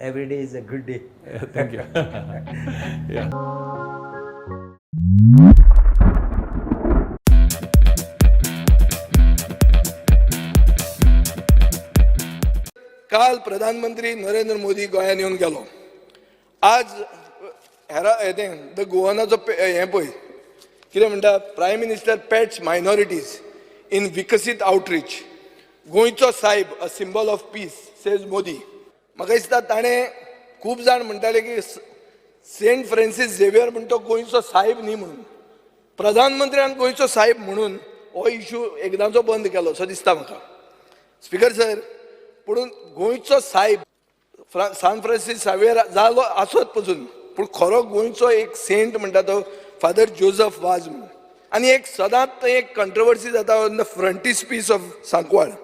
Every day is a good day. Thank you. Yeah. काल प्रधानमंत्री नरेंद्र मोदी गोंयांत येवन गेलो. आज हेरा तें the गोवनाचो हें पळय कितें म्हणटा, prime minister pets minorities in Viksit outreach, गोंयचो सायब a symbol of peace says Modi. म्हाका दिसता ताणें खूब जाण म्हणटाले की सेंट फ्रांसीस झेवियर म्हण तो गोंयचो सायब न्ही म्हणून, प्रधानमंत्र्यान गोंयचो सायब म्हणून हो इशू एकदांचो बंद केलो असो दिसता म्हाका. स्पिकर सर, पूण गोंयचो सायब सान फ्रांसीस सावियर जालो आसत पसून, पूण खरो गोंयचो एक सेंट म्हणटा तो फादर जोजफ वाज म्हणून. आनी एक सदांच एक कंट्रोवर्सी जाता on the frontispiece of Sancoale.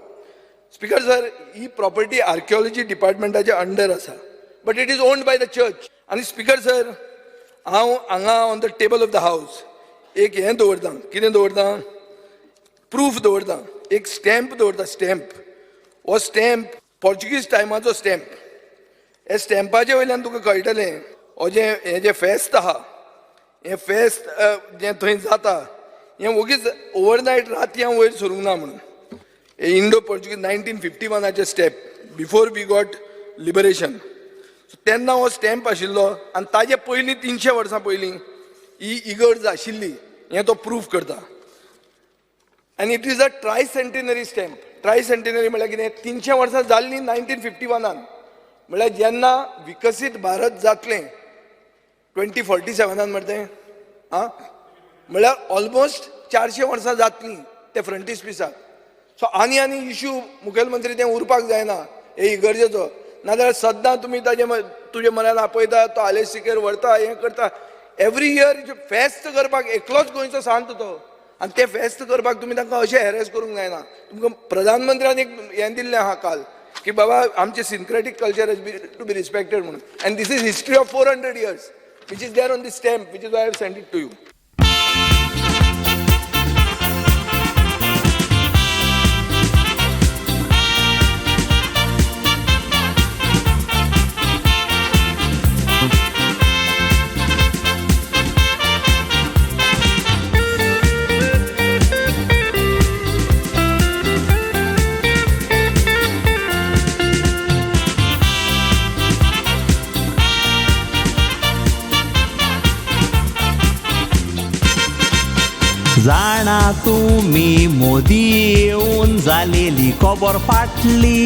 Speaker sir, he property archaeology डिपार्टमेंटाच्या under आसा, but it is owned by the church. आनी स्पिकर सर, हांव हांगा on the table of the house एक हें दवरतां, कितें दवरतां, प्रूफ दवरतां, एक स्टॅम्प दवरता. स्टॅम्प हो स्टॅम्प पोर्चुगीज टायमाचो स्टॅम्प. हे स्टॅम्पाचे वयल्यान तुका कळटलें हो जें हें जें फेस्त आहा, हें फेस्त जें थंय जाता हें वोगीच ओवरनायट राती हांव वयर सरूंक ना म्हणून. हे Indo Portuguese 1951 step before we got liberation, so तेन्ना हो स्टॅम्प आशिल्लो आनी ताजे पयलीं 300 वर्सां पयलीं ही इगर्ज आशिल्ली हें तो प्रूफ करता. आनी it is a tricentenary stamp. Tricentenary म्हळ्यार कितें, 300 वर्सां जाल्लीं 1951, म्हळ्यार जेन्ना विकसीत भारत जातलें 2047 मरे तें, आं, म्हळ्यार ऑलमोस्ट 400 वर्सां जातलीं ते फ्रंटीस पिसाक. सो आनी आनी इशू मुखेलमंत्री तें उरपाक जायना हे इगर्जेचो, नाजाल्यार सद्दां तुमी ताजे तुजे मनान आपयता, तो आलेस सिकेर व्हरता, हें करता. एवरी इयर फेस्त करपाक एकलोच गोंयचो सांत तो, आनी तें फेस्त करपाक तुमी तांकां अशें हॅरेस करूंक जायना. तुमकां प्रधानमंत्र्यान एक हें दिल्लें आहा काल की बाबा आमचें syncretic culture has to be respected म्हणून, and this is history of 400 years which is there on the stamp, which is I have send it to you. जाणा तुमी मोदी येवन जालेली खबर फाटली,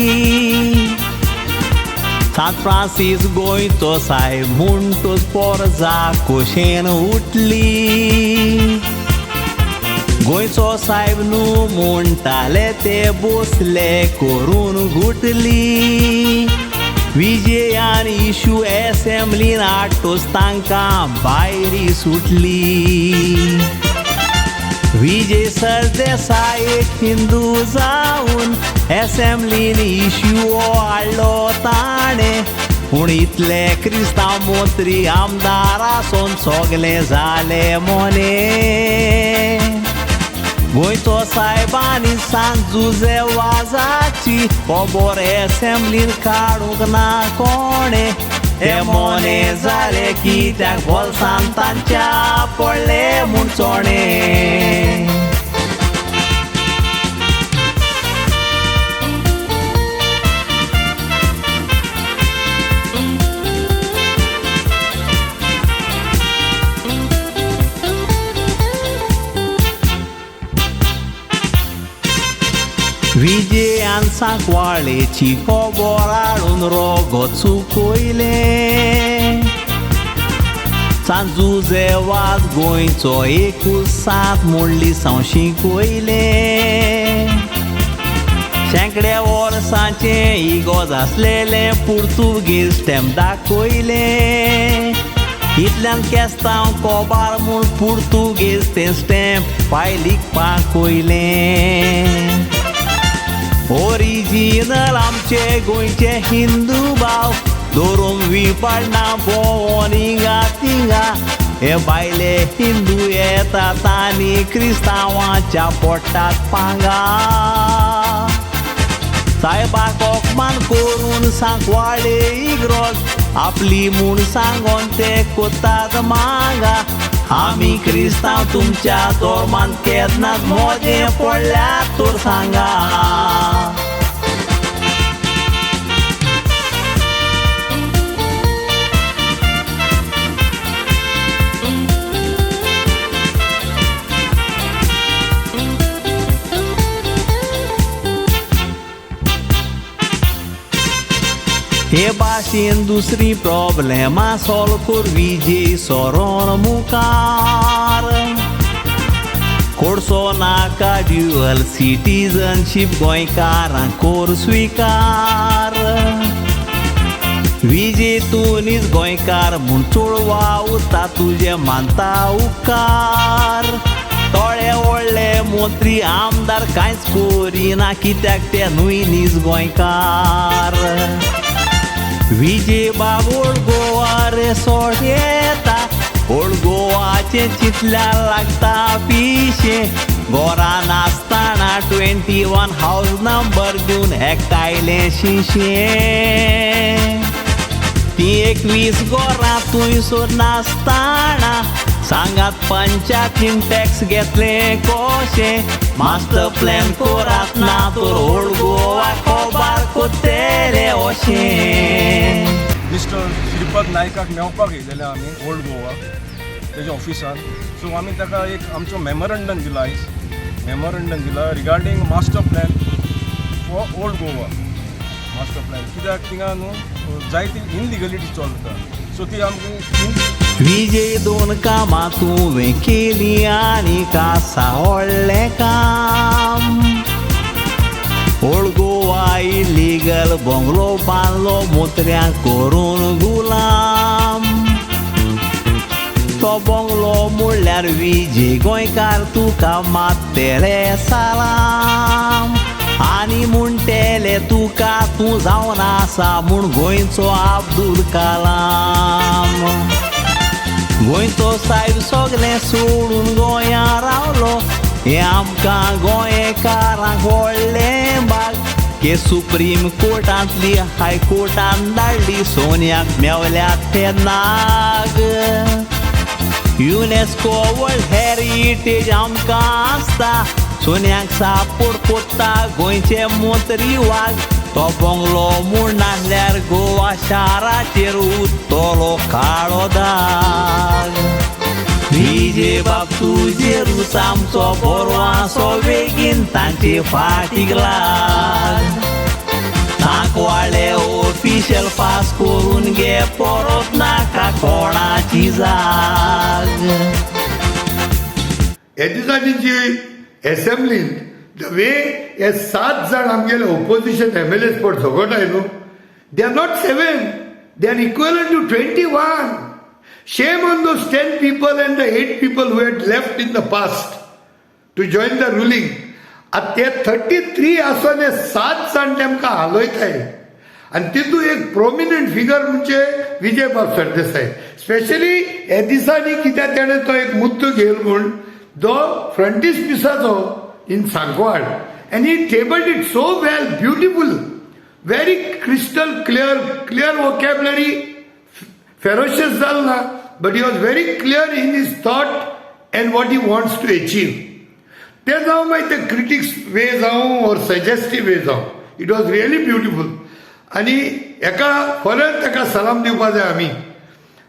सांत फ्रांसीस गोंयचो सायब म्हणटूच पोरजा खोशेन उठली. गोंयचो सायब न्हू म्हणटाले ते बसले करून गुटली. विजयान इशू एसेंब्लीन आठोच तांकां भायरी सुटली. विजय सरदेसाय एक हिंदू जावन एसेंब्लीन इश्यू हाडलो ताणें, पूण इतले क्रिस्तांव मंत्री आमदार आसून सगलें जालें मोने. गोंयचो सायबांनी सांत जुजे वाजाची खबर एसेंब्लीन काडूंक ना कोणें, ते मोने जाले कित्याक बोल्सान तांच्या पडले म्हूण चोणे. विजयान सांकवाळेची खबर हाडून रोगत चुकयलें. सांत जुजे वाज गोंयचो एकूच सांत म्हणली साव शिकयलें. शेंकड्या वर्सांचें इगोज आसलेलें पुर्तुगीज स्टॅम्प दाखयलें. इतल्यान केस्तांव कोबार म्हूण पुर्तुगीज तें स्टॅम्प फायलीक पाकयलें. ओरिजिनल आमचे गोंयचे हिंदू भाव दवरून विपाडना भोंवोन हिंगा तिंगा, हे बायले हिंदू येतात आनी क्रिस्तांवाच्या पोटात पांगा. सायबाक अपमान करून सांकवाळे इग्रोज आपली म्हूण सांगोन ते कोतात मागा. आमी क्रिस्तांव तुमच्या धर्मान केन्नाच मोजें पडल्यार तर सांगा. हे भाशेन दुसरी प्रॉब्लेमां सॉल्व कर विजय सरोन मुखार. कोडसो नाका ड्युअल सिटीजनशीप गोंयकारांक कोर स्विकार. विजय तूं नीज गोंयकार म्हूण चोड वावुरता तुजें मानता उपकार. थोडे व्हडले मंत्री आमदार कांयच करिना कित्याक ते न्हय नीज गोंयकार. विजय बाब ओल्ड गोवा रेसोर्ट येता, ओल्ड गोवाचें चिंतल्यार लागता पिशें. घरान आसतना 21 हावज नंबर दिवन एकठांयलें शिशें. ती 21 घरां थंयसर नासतना सांगात पंचायतीन टॅक्स घेतलें कशें. मास्टर प्लॅन करात ना तर ओल्ड गोवा खबर कोत्तेले अशें. मिस्टर श्रीपद नायकाक मेळपाक येयलेले आमी ओल्ड गोवा तेज्या ऑफिसान. सो आमी ताका एक आमचो मेमोरंडम दिला आयज, मेमोरंडम दिला regarding master plan for old Goa. Master plan कित्याक थिंगा न्हू जायती इनलिगलिटी चलता, सो ती आमकां. विजय दोन कामां तुवें केलीं आनी आसा व्हडलें काम. ओल्ड गोवा इलिगल बंगलो बांदलो मोत्र्यांक करून गुलाम. तो बंगलो म्हणल्यार विजय गोंयकार तुका मात्तेले सालाम. आनी म्हणटेले तुका तूं जावन आसा म्हूण गोंयचो अब्दुल कलाम. गोंयचो सायब सगलें सोडून गोंया रावलो, हें आमकां गोंयकारांक व्हडलें भाग. के सुप्रीम कोर्टांतली हायकोर्टान धाडली सोन्याक मेवल्यात ते नाग. युनेस्को वर्ल्ड हेरिटेज आमकां आसता, सोन्याक सापोर्ट कोत्ता गोंयचे मंत्री वाग. तो बंगलो म्हूण नासल्यार गोवा शाराचेर उरतलो काळो दाग. विजय बाब तुजेरूच आमचो बरो आसो बेगीन तांचे फाटीक लाग. सांकवाळे ऑफिशियल पास करून घे परत नाका कोणाची जाग. हे दिसांनी जी एसेंब्लींत the way हे 7 जाण आमगेले ओपोजिशन एम एल एस पड झगट आयलो, they are not 7, they are equal to 21. Shame on those 10 people and the 8 people who had left in the past to join the ruling. आतां ते 33 आसून हे 7 जाण तेमकां हालयताय. आनी तितूंत एक प्रोमिनंट फिगर म्हणजे विजय बाब सरदेसाय. स्पेशली हे दिसांनी कित्याक तेणें तो एक मुद्दो घेयल म्हूण जो फ्रंटीस पिसाचो in Sancoale, and he tabled it so well, beautiful, very crystal clear, clear vocabulary, ferocious जाल ना, but he was very clear in his thought and what he wants to achieve. ते जावं मागीर ते क्रिटिक्स वे जावं ऑर सजेस्टीव वे जावं, it was really beautiful. आनी हेका परत ताका सलाम दिवपा जाय आमी.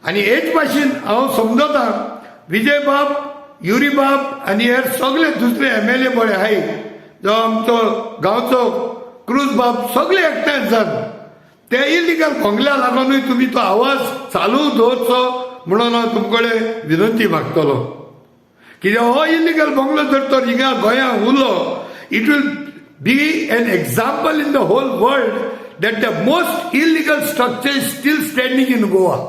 आनी हेच भाशेन हांव समजता विजय बाब, युरी बाब आनी हेर सगळे दुसरे एम एल ए बरे आहाय, जो आमचो गांवचो क्रूज बाब, सगळे एकठांय जावन ते इलिगल बंगल्या लागूनय तुमी तो आवाज चालू दवरचो म्हणून हांव तुमचे कडेन विनंती मागतलो. कित्याक हो इलिगल बंगलो जर तो हिंगा गोंयांत उरलो, it will be an example in the whole world that the most illegal structure is still standing in Goa.